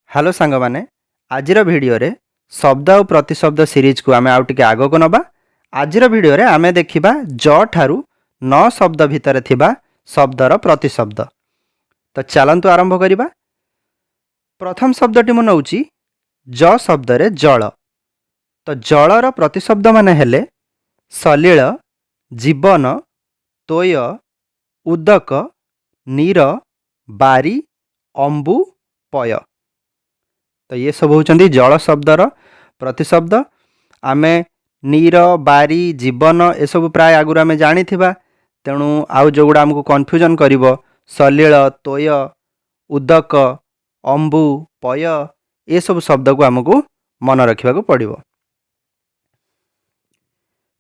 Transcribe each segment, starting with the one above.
Hello ସାଙ୍ଗମାନେ, ଆଜିର ଭିଡ଼ିଓରେ ଶବ୍ଦ ଆଉ ପ୍ରତିଶବ୍ଦ ସିରିଜକୁ ଆମେ ଆଉ ଟିକେ ଆଗକୁ ନେବା। ଆଜିର ଭିଡ଼ିଓରେ ଆମେ ଦେଖିବା ଜ ଠାରୁ ନ ଶବ୍ଦ ଭିତରେ ଥିବା ଶବ୍ଦର ପ୍ରତିଶବ୍ଦ। ତ ଚାଲନ୍ତୁ ଆରମ୍ଭ କରିବା। ପ୍ରଥମ ଶବ୍ଦଟି ମୁଁ ନେଉଛି ଜ ଶବ୍ଦରେ ଜଳ। ତ ଜଳର ପ୍ରତିଶବ୍ଦ ମାନେ ହେଲେ ସଲିଳ, ଜୀବନ, ତୋୟ, ଉଦକ, ନୀର, ବାରି, ଅମ୍ବୁ, ପୟ। ତ ଇଏ ସବୁ ହେଉଛନ୍ତି ଜଳ ଶବ୍ଦର ପ୍ରତିଶବ୍ଦ। ଆମେ ନୀର, ବାରି, ଜୀବନ ଏସବୁ ପ୍ରାୟ ଆଗରୁ ଆମେ ଜାଣିଥିବା। ତେଣୁ ଆଉ ଯେଉଁଗୁଡ଼ା ଆମକୁ କନଫ୍ୟୁଜନ୍ କରିବ, ସଲିଳ, ତୋୟ, ଉଦକ, ଅମ୍ବୁ, ପୟ, ଏସବୁ ଶବ୍ଦକୁ ଆମକୁ ମନେ ରଖିବାକୁ ପଡ଼ିବ।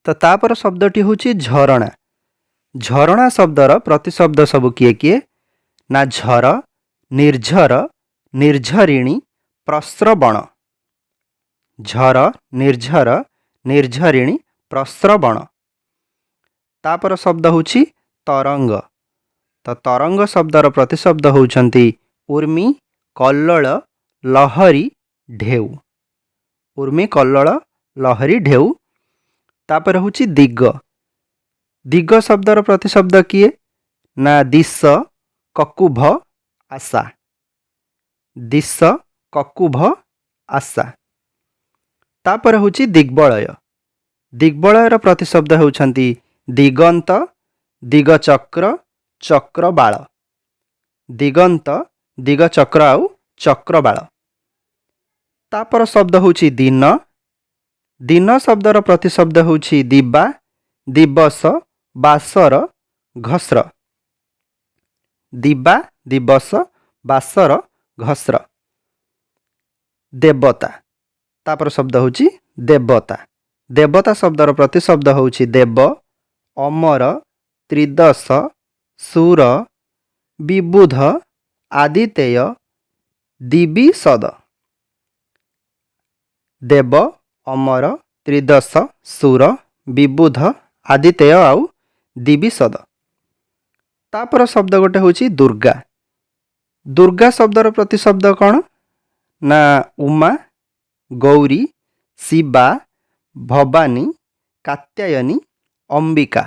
ତ ତାପର ଶବ୍ଦଟି ହେଉଛି ଝରଣା। ଝରଣା ଶବ୍ଦର ପ୍ରତିଶବ୍ଦ ସବୁ କିଏ କିଏ ନା ଝର, ନିର୍ଝର, ନିର୍ଝରିଣୀ, ପ୍ରସ୍ରବଣ। ଝର, ନିର୍ଝର, ନିର୍ଝରିଣୀ, ପ୍ରସ୍ରବଣ। ତାପର ଶବ୍ଦ ହେଉଛି ତରଙ୍ଗ। ତ ତରଙ୍ଗ ଶବ୍ଦର ପ୍ରତିଶବ୍ଦ ହେଉଛନ୍ତି ଉର୍ମି, କଲ୍ଲୋଳ, ଲହରୀ, ଢେଉ। ଉର୍ମି, କଲ୍ଲୋଳ, ଲହରୀ, ଢେଉ। ତାପରେ ହେଉଛି ଦିଗ। ଦିଗ ଶବ୍ଦର ପ୍ରତିଶବ୍ଦ କିଏ ନା ଦିଶ, କକୁଭ, ଆଶା। ଦିଶ, କକୁଭ, ଆଶା। ତାପରେ ହେଉଛି ଦିଗ୍ବଳୟ। ଦିଗ୍ବଳୟର ପ୍ରତିଶବ୍ଦ ହେଉଛନ୍ତି ଦିଗନ୍ତ, ଦିଗଚକ୍ର, ଚକ୍ରବାଳ। ଦିଗନ୍ତ, ଦିଗଚକ୍ର ଆଉ ଚକ୍ରବାଳ। ତାପର ଶବ୍ଦ ହେଉଛି ଦିନ। ଦିନ ଶବ୍ଦର ପ୍ରତିଶବ୍ଦ ହେଉଛି ଦିବା, ଦିବସ, ବାସର, ଘସ୍ର। ଦିବା, ଦିବସ, ବାସର, ଘସ୍ର। ଦେବତା। ତାପର ଶବ୍ଦ ହେଉଛି ଦେବତା। ଦେବତା ଶବ୍ଦର ପ୍ରତିଶବ୍ଦ ହେଉଛି ଦେବ, ଅମର, ତ୍ରିଦଶ, ସୁର, ବିବୁଧ, ଆଦିତେୟ, ଦିବିସଦ। ଦେବ, ଅମର, ତ୍ରିଦଶ, ସୁର, ବିବୁଧ, ଆଦିତେୟ ଆଉ ଦିବିସଦ। ତାପର ଶବ୍ଦ ଗୋଟେ ହେଉଛି ଦୁର୍ଗା। ଦୁର୍ଗା ଶବ୍ଦର ପ୍ରତିଶବ୍ଦ କ'ଣ ନା ଉମା, ଗୌରୀ, ଶିବା, ଭବାନୀ, କାତ୍ୟାୟନୀ, ଅମ୍ବିକା।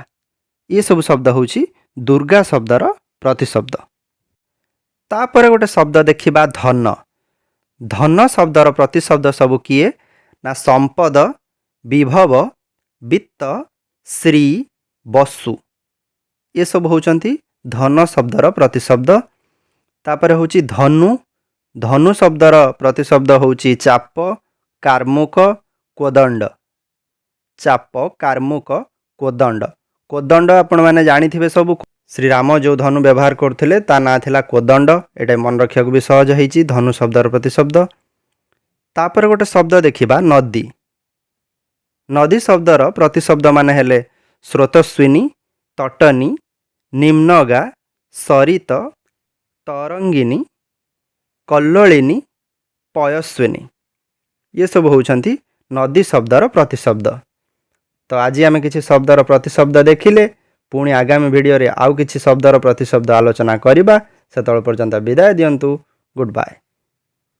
ଏସବୁ ଶବ୍ଦ ହେଉଛି ଦୁର୍ଗା ଶବ୍ଦର ପ୍ରତିଶବ୍ଦ। ତାପରେ ଗୋଟେ ଶବ୍ଦ ଦେଖିବା, ଧନ। ଧନ ଶବ୍ଦର ପ୍ରତିଶବ୍ଦ ସବୁ କିଏ ନା ସମ୍ପଦ, ବିଭବ, ବିତ୍ତ, ଶ୍ରୀ, ବସୁ। ଏସବୁ ହେଉଛନ୍ତି ଧନ ଶବ୍ଦର ପ୍ରତିଶବ୍ଦ। ତାପରେ ହେଉଛି ଧନୁ। ଧନୁ ଶବ୍ଦର ପ୍ରତିଶବ୍ଦ ହେଉଛି ଚାପ, କାର୍ମୁକ, କୋଦଣ୍ଡ। ଚାପ, କାର୍ମୁକ, କୋଦଣ୍ଡ। କୋଦଣ୍ଡ ଆପଣମାନେ ଜାଣିଥିବେ ସବୁ। ଶ୍ରୀରାମ ଯେଉଁ ଧନୁ ବ୍ୟବହାର କରୁଥିଲେ, ତା ନାଁ ଥିଲା କୋଦଣ୍ଡ। ଏଇଟା ମନେ ରଖିବାକୁ ବି ସହଜ ହେଇଛି, ଧନୁ ଶବ୍ଦର ପ୍ରତିଶବ୍ଦ। ତାପରେ ଗୋଟେ ଶବ୍ଦ ଦେଖିବା, ନଦୀ। ନଦୀ ଶବ୍ଦର ପ୍ରତିଶବ୍ଦ ମାନେ ହେଲେ ସ୍ରୋତସ୍ୱିନୀ, ତଟନୀ, ନିମ୍ନଗା, ସରିତ, ତରଙ୍ଗିନୀ, କଲ୍ଲୋଳିନୀ, ପୟସ୍ୱିନୀ। ଇଏ ସବୁ ହେଉଛନ୍ତି ନଦୀ ଶବ୍ଦର ପ୍ରତିଶବ୍ଦ। ତ ଆଜି ଆମେ କିଛି ଶବ୍ଦର ପ୍ରତିଶବ୍ଦ ଦେଖିଲେ। ପୁଣି ଆଗାମୀ ଭିଡ଼ିଓରେ ଆଉ କିଛି ଶବ୍ଦର ପ୍ରତିଶବ୍ଦ ଆଲୋଚନା କରିବା। ସେତେବେଳେ ପର୍ଯ୍ୟନ୍ତ ବିଦାୟ ଦିଅନ୍ତୁ। Good bye.